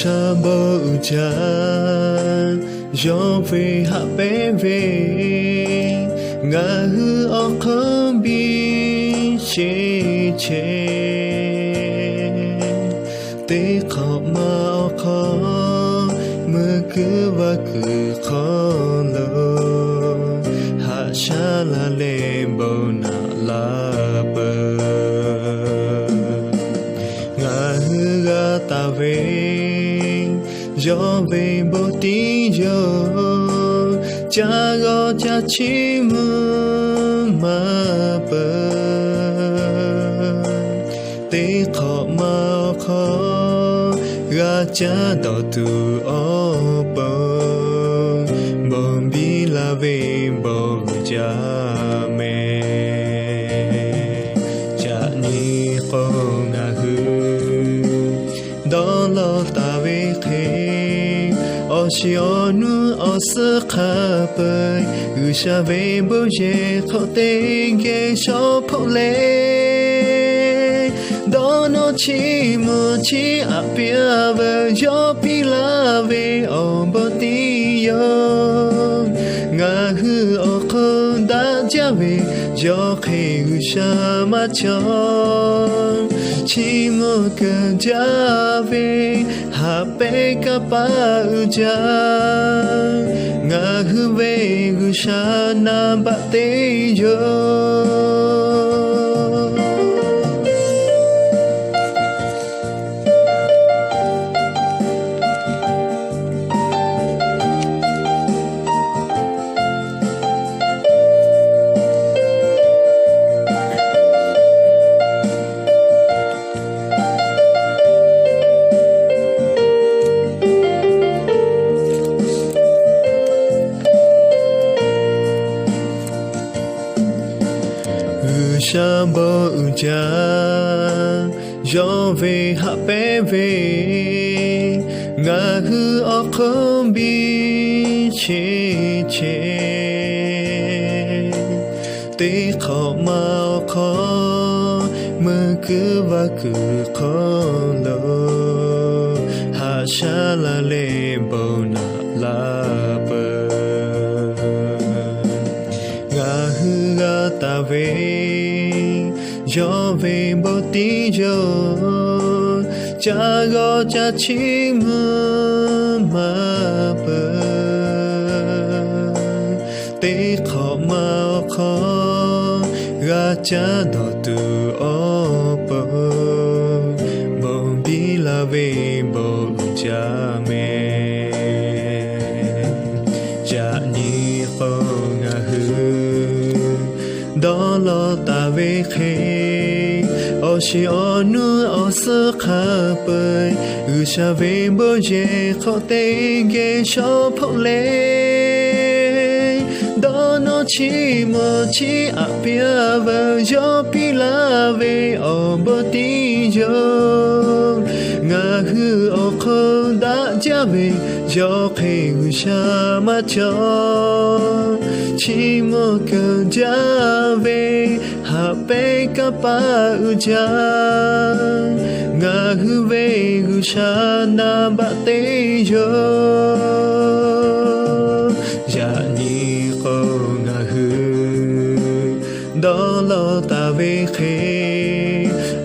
sha bon uiˍ jaˇ, yawˇ ve haꞈ pehnˇ ve, ngaˬ hui awˬ hk'aw biˇ sheˍ chehˇ. Teˇ hk'awꞈ ma awˬ hk'aw, meuˇ kuiˬ vaˇ kuiˬ hk'aw lo, haꞈ shaˉ la leh bon naꞈ la peuˬ. Ngaˬ hui g'a taˍ ve, yawˇ ve bon tiˉ yoˬ. Caˇ g'awˇ caˇ chiˇ mvuh maˇ peuˬ. Teˇ hk'awꞈ ma awˬ hk'aw, g'a caˇ dawˬ tuˬ awˬ pon, bon biˇ la ve bon jaˇ mehˍ. Yaꞈ nyi k'o, ngaˬ hui dawˇ law taˍ ve hk'e, awˬ shiˍ awˬ nuˇ awˬ suhˉ hk'a peu-eˬ, G'uiˬsha ve bon yehˬ hk'aw teˇ geh shawˉ hpoˆ leh, dawˇ nawˇ chiˇ mvuh chiˇ aꞈ piˇ-a ve, yawˇ piˇ laˇ ve awˬ bon tiˉ yoˬ. Ngaˬ hui awˬ hk'aw daꞈ jaˇ ve, yawˇ hk'e G'uiˬsha maˇ cawˬ. Chiˇ mvuh keunˍ jaˇ ve, haꞈ pehnˇ kanˇ paˆ uiˍ jaˇ. Ngaˬ hui ve G'uiˬsha naˍ baꞈ teˇ yoˬ. G'uiˬsha bon uiˍ jaˇ, yawˇ ve haꞈ pehnˇ ve, ngaˬ hui awˬ hk'aw biˇ sheˍ chehˇ. Teˇ hk'awꞈ ma awˬ hk'aw, meuˇ kuiˬ vaˇ kuiˬ hk'aw lo, haꞈ shaˉ la leh bon naꞈ la peuˬ. Ngaˬ hui g'a taˍ ve, yawˇ ve bon tiˉ yoˬ. Caˇ g'awˇ caˇ chiˇ mvuh maˇ peuˬ. Teˇ hk'awꞈ ma awˬ hk'aw, g'a caˇ dawˬ tuˬ awˬ pon, bon biˇ la ve bon uiˍ jaˇ mehˍ. Yaꞈ nyi k'o, ngaˬ hui dawˇ law taˍ ve hk'e, awˬ shiˍ awˬ nuˇ awˬ suhˉ hk'a peu-eˬ, G'uiˬsha ve bon yehˬ hk'aw teˇ geh shawˉ hpoˆ leh, dawˇ nawˇ chiˇ mvuh chiˇ aꞈ piˇ-a ve, yawˇ piˇ laˇ ve awˬ bon tiˉ yoˬ. Ngaˬ hui awˬ hk'aw daꞈ jaˇ ve, yawˇ hk'e G'uiˬsha maˇ cawˬ. Chiˇ mvuh keunˍ jaˇ ve, haꞈ pehnˇ kanˇ paˆ uiˍ jaˇ. Ngaˬ hui ve G'uiˬsha naˍ baꞈ teˇ yoˬ. Yaꞈ nyi k'o, ngaˬ hui dawˇ law taˍ ve hk'e,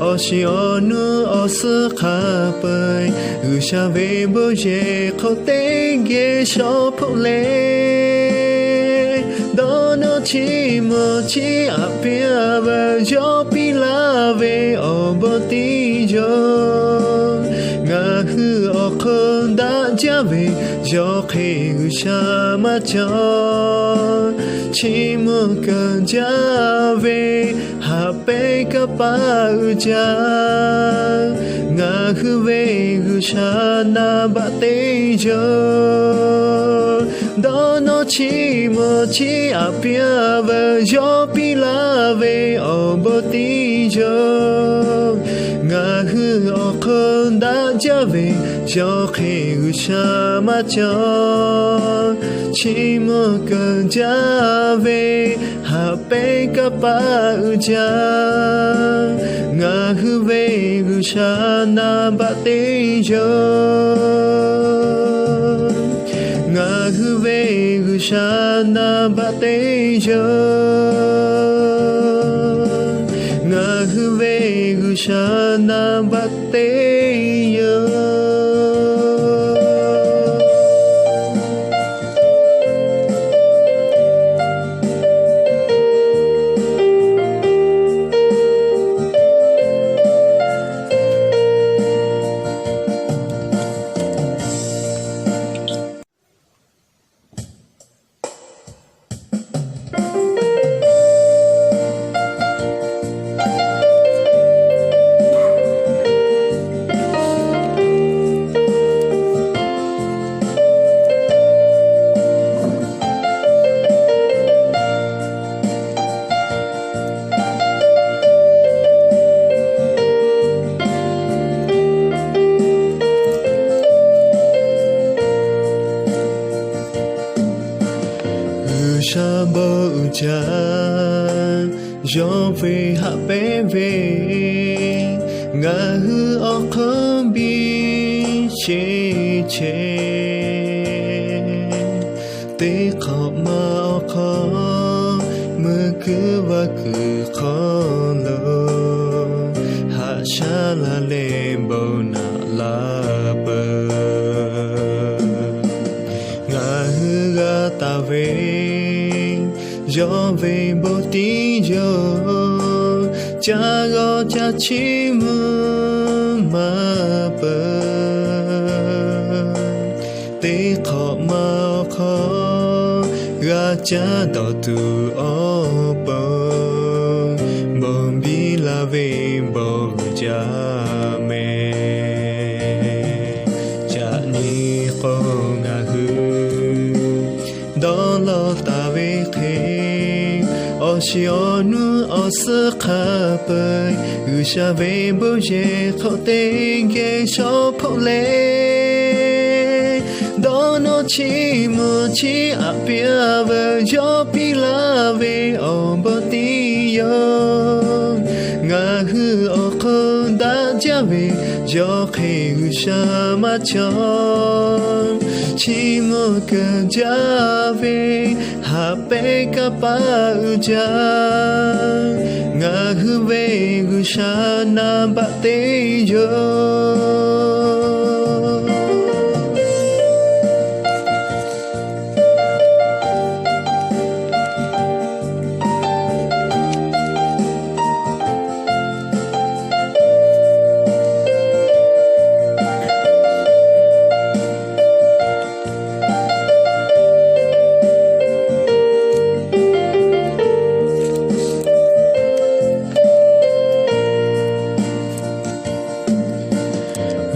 awˬ shiˍ awˬ nuˇ awˬ suhˉ hk'a peu-eˬ, G'uiˬsha ve bon yehˬ hk'aw teˇ geh shawˉ hpoˆ leh, dawˇ nawˇ chiˇ mvuh chiˇ aꞈ piˇ-a ve, yawˇ piˇ laˇ ve awˬ bon tiˉ yoˬ. Ngaˬ hui awˬ hk'aw daꞈ jaˇ ve, yawˇ hk'e G'uiˬsha maˇ cawˬ. Chiˇ mvuh keunˍ jaˇ ve, haꞈ pehnˇ kanˇ paˆ uiˍ jaˇ. Ngaˬ hui ve G'uiˬsha naˍ baꞈ teˇ yoˬ. Dawˇ nawˇ chiˇ mvuh chiˇ aꞈ piˇ-a ve, yawˇ piˇ laˇ ve awˬ bon tiˉ yoˬ. Ngaˬ hui awˬ hk'aw daꞈ jaˇ ve, yawˇ hk'e G'uiˬsha maˇ cawˬ. Chiˇ mvuh keunˍ jaˇ ve, Haꞈ pehnˇ kanˇ paˆ uiˍ jaˇ. Ngaˬ hui ve G'uiˬsha nanˇ baˆ teˇ yoˬ. Ngaˬ hui ve G'uiˬsha nanˇ baˆ teˇ yoˬ. Ngaˬ hui ve G'uiˬsha nanˇ baˆ teˇ yoˬ. G'uiˬsha bon uiˍ jaˇ, yawˇ ve haꞈ pehnˇ ve, ngaˬ hui awˬ hk'aw biˇ sheˍ chehˇ. Teˇ hk'awꞈ ma awˬ hk'aw, meuꞈ kuiˬ vaˇ kuiˬ hk'aw lo, haꞈ shaˉ la leh bon naꞈ la peuˬ. Ngaˬ hui g'a taˍ ve, yawˇ ve bon tiˉ yoˬ. Caˇ g'awˇ caˇ chiˇ mvuh maˇ peuˬ. Teˇ hk'awꞈ ma awˬ hk'aw, g'a caˇ dawˬ tuˬ awˬ pon, bon biˇ la ve bon uiˍ jaˇ mehˍ. Caꞈ nyi k'o, ngaˬ hui dawˇ law taˍ ve hk'e, awˬ shiˍ awˬ nuˇ awˬ suhˉ hk'a peu-eˬ, G'uiˬsha ve bon yehˬ hk'aw teˇ geh shawˉ hpoˆ leh, dawˇ nawˇ chiˇ mvuh chiˇ aꞈ piˇ-a ve, yawˇ piˇ laˇ ve awˬ bon tiˉ yoˬ. Ngaˬ hui awˬ hk'aw daꞈ jaˇ ve, yawˇ hk'e G'uiˬsha maˇ cawˬ. Chiˇ mvuh keu jaˇ ve, haꞈ pehnˇ kanˇ paˆ uiˍ jaˇ. Ngaˬ hui ve G'uiˬsha nanˇ baˆ teˇ yoˬ.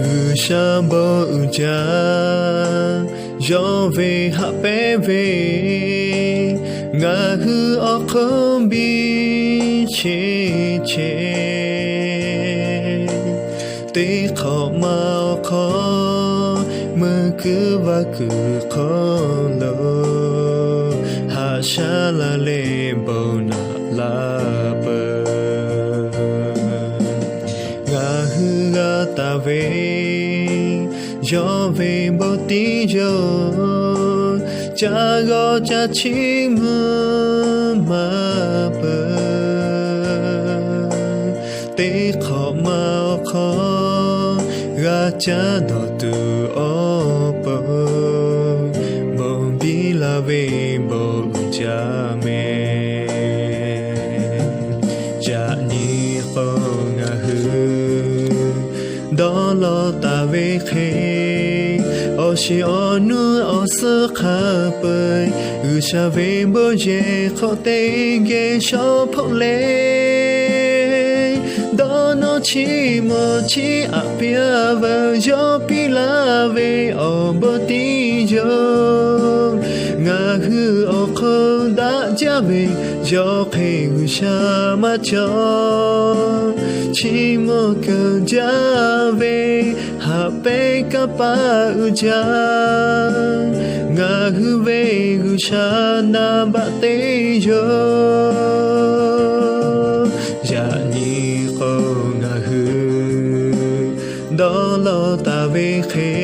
G'uiˬsha bon uiˍ jaˇ, yawˇ ve haꞈ pehnˇ ve, ngaˬ hui awˬ hk'aw biˇ sheˍ chehˇ. Teˇ hk'awꞈ ma awˬ hk'aw, meuꞈ kuiˬ vaˇ kuiˬ hk'aw lo, haꞈ shaˉ la leh bon naꞈ la peuˬ. Ngaˬ hui g'a taˍ ve, yawˇ ve bon tiˉ yoˬ. Caˇ g'awˇ caˇ chiˇ mvuh maˇ peuˬ. Teˇ hk'awꞈ ma awˬ hk'aw, g'a caˇ dawˬ tuˬ awˬ pon, bon biˇ la ve bon uiˍ jaˇ mehˍ. Caꞈ nyi k'o, ngaˬ hui dawˇ law taˍ ve hk'e, awˬ shiˍ awˬ nuˇ awˬ suhˉ hk'a peu-eˬ, G'uiˬsha ve bon yehˬ hk'aw teˇ geh shawˉ hpoˆ leh, dawˇ nawˇ chiˇ mvuh chiˇ aꞈ piˇ-a ve, yawˇ piˇ laˇ ve awˬ bon tiˉ yoˬ. Ngaˬ hui awˬ hk'aw daꞈ jaˇ ve, yawˇ hk'e G'uiˬsha maˇ cawˬ. Chiˇ mvuh keu jaˇ ve, Haꞈ pehnˇ kanˇ paˆ uiˍ jaˇ. Ngaˬ hui ve G'uiˬsha nanˇ baˆ teˇ yawˇ, yaꞈ nyi k'o ngaˬ hui dawˇ law taˍ ve hk'e,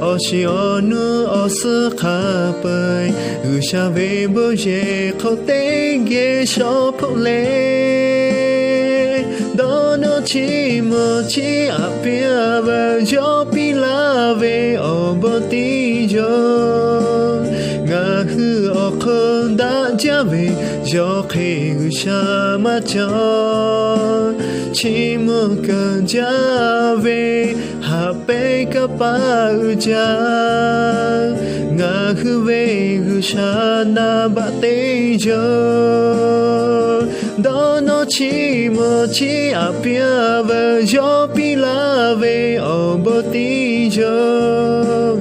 awˬ shiˍ awˬ nu awˬ suhˉ hk'a peu-eˬ, G'uiˬsha ve bon yehˬ hk'aw teˇ geh shawˉ hpoˆ leh, dawˇ nawˇ chiˇ mvuh chiˇ aꞈ piˇ-a ve yawˇ piˇ laˇ ve awˬ bon tiˉ yoˬ. Ngaˬ hui awˬ hk'aw daꞈ jaˇ ve yawˇ hk'e G'uiˬsha maˇ cawˬ. Chiˇ mvuh keunˍ jaˇ ve haꞈ pehnˇ kanˇ paˆ uiˍ jaˇ. Ngaˬ hui ve G'uiˬsha nanˇ baˆ teˇ yawˇ, dawˇ nawˇ chiˇ mvuh chiˇ aꞈ piˇ-a ve yawˇ piˇ laˇ ve awˬ bon tiˉ yoˬ.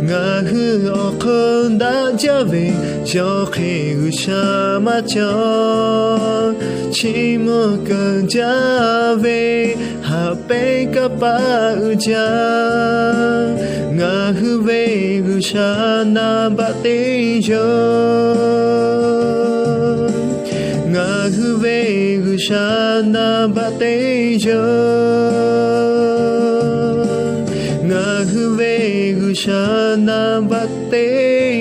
Ngaˬ hui awˬ hk'aw daꞈ jaˇ ve yawˇ hk'e G'uiˬsha maˇ cawˬ. Chiˇ mvuh keunˍ jaˇ ve haꞈ pehnˇ kanˇ paˆ uiˍ jaˇ. Ngaˬ hui ve G'uiˬsha nanˇ baˆ teˇ yawˇ, ngaˬ hui ve G'uiˬsha nanˇ baˆ teˇ yawˇ, ngaˬ hui ve G'uiˬsha nanˇ baˆ teˇ